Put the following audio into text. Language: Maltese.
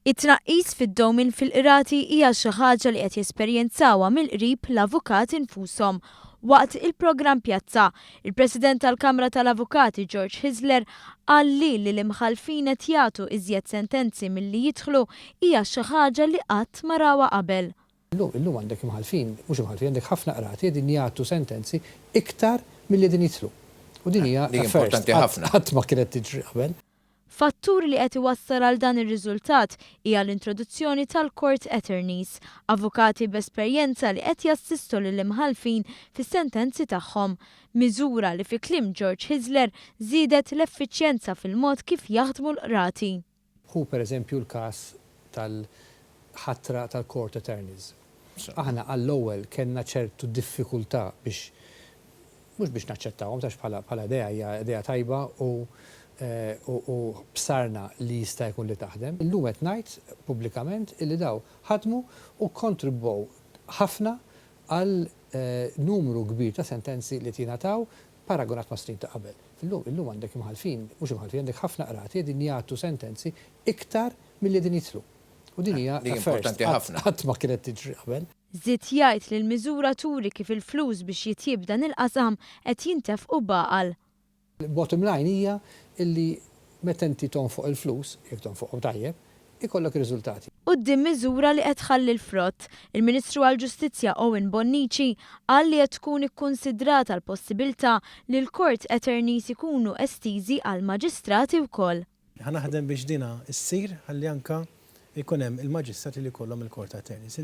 It-tnaqqis fid-dewmien fil-qrati hija xi ħaġa li qed jesperjenzawha mill-qrib l-avukati nfushom. Waqt il-programm Pjazza, il-President tal-Kamra tal-Avukati George Hyzler qal li li l-imħallfin qed jagħtu iżjed sentenzi milli jidħlu hija xi ħaġa li qatt ma rawha qabel. Illum, illum għandek imħallfin, mhux imħallfin, għandek ħafna qrati qegħdin jagħtu sentenzi iktar milli qegħdin jidħlu. U din hija Din a first, importanti qatt ħafna. qatt ma kienet tiġri qabel. Fattur li qed iwassal għal dan ir-riżultat hija l-introduzzjoni tal-court attorneys, avukati b'esperjenza li qed jassistu lill-imħallfin fis-sentenzi tagħhom. Miżura li fi kliem George Hyzler żiedet l-effiċjenza fil-mod kif jaħdmu l-qrati. Ħu pereżempju l-każ tal-ħatra tal-court attorneys. Aħna għall-ewwel kellna ċertu diffikultà biex mhux biex naċċettawhom għax bħala bħala idea hija idea tajba u u bsarna li jista' jkun li taħdem. Illum qed ngħid pubblikament illi daw ħadmu u kkontribwew ħafna għal numru kbir ta' sentenzi li qed jingħataw paragunat ma' snin ta' qabel. Illum illum għandek imħallfin, mhux imħallfin, għandek ħafna qrati qegħdin jagħtu sentenzi iktar milli qegħdin jidħlu. U din hija Din a first, importanti qatt ħafna. qatt ma kienet tiġri qabel. Żied jgħid li l-miżura turi kif il-flus biex jitjieb dan il-qasam qed jintefqu b'għaqal. Bottom line hija illi meta inti tonfoq il-flus, jekk tonfoqhom tajjeb, ikollok ir-riżultati. Quddiem miżura li qed tħalli l-frott, il-Ministru għall-Ġustizzja Owen Bonnici qal li qed tkun ikkunsidrata l-possibilità li l-court attorneys ikunu estiżi għall-maġistrati wkoll. Ħa naħdem biex dina ssir ħalli anke jkun hemm il-maġistrati li jkollhom il-court attorneys.